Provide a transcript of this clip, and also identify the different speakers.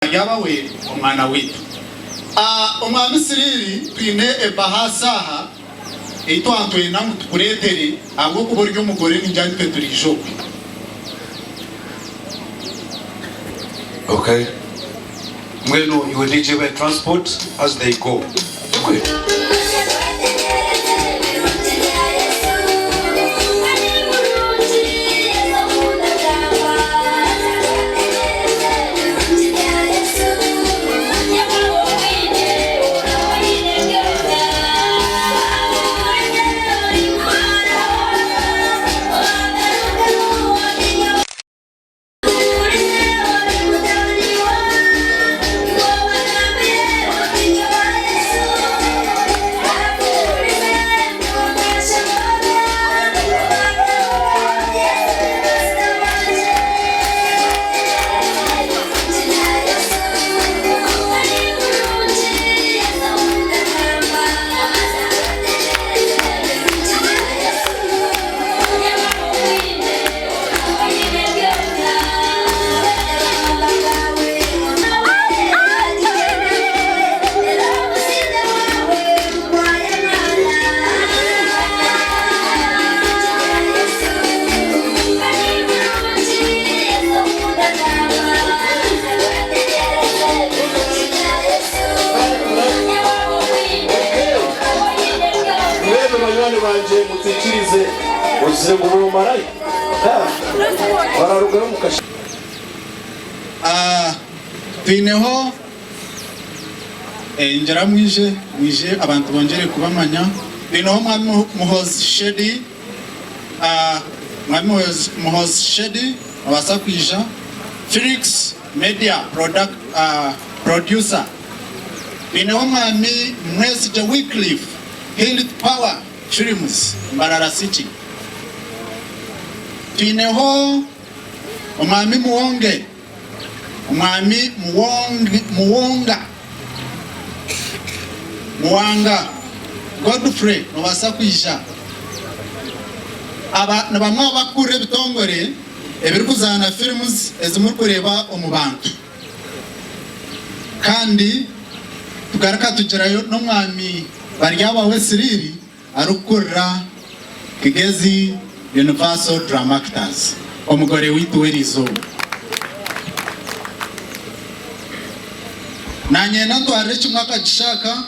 Speaker 1: Aryaba we omwana waitu. A Omwami Siriiri, twine ebahaasi aha ei twantwenda ngu tukureetere, ahabw'okuba ori omugore ningira nitwe turiija okwe.
Speaker 2: Okay. Mbwenu iwe DJ bahe transport as they go. Tikwe?
Speaker 3: Mbwenu banywani bangye mutaikirize ogizire ngu boomarayo bararugayo omu kasheeshe.
Speaker 1: Twineho ngira mwije mwije abantu bongyere kubamanya. Twineho Omwami Muhoozi Shedi, Mwami Muhoozi Shedi nobaasa kwija. Felix Media Producer. Twineho Omwami Mwesigye Wycliffe, Hill Power Films, Mbarara City. Twineho Omwami Muwonge, Omwami Muwonga, Muwanga Godfrey nobaasa kwija. Aba nibamwe aha bakukurira ebitongore ebirikuzaana films ezi murikureeba omu bantu. Kandi tugaruka tugirayo n'Omwami Baryabawe Siriiri arikukurira Kigezi Universal Dramactors, omugore waitu w'eriizooba. Naanye nantwarire kimwe akagisha aka.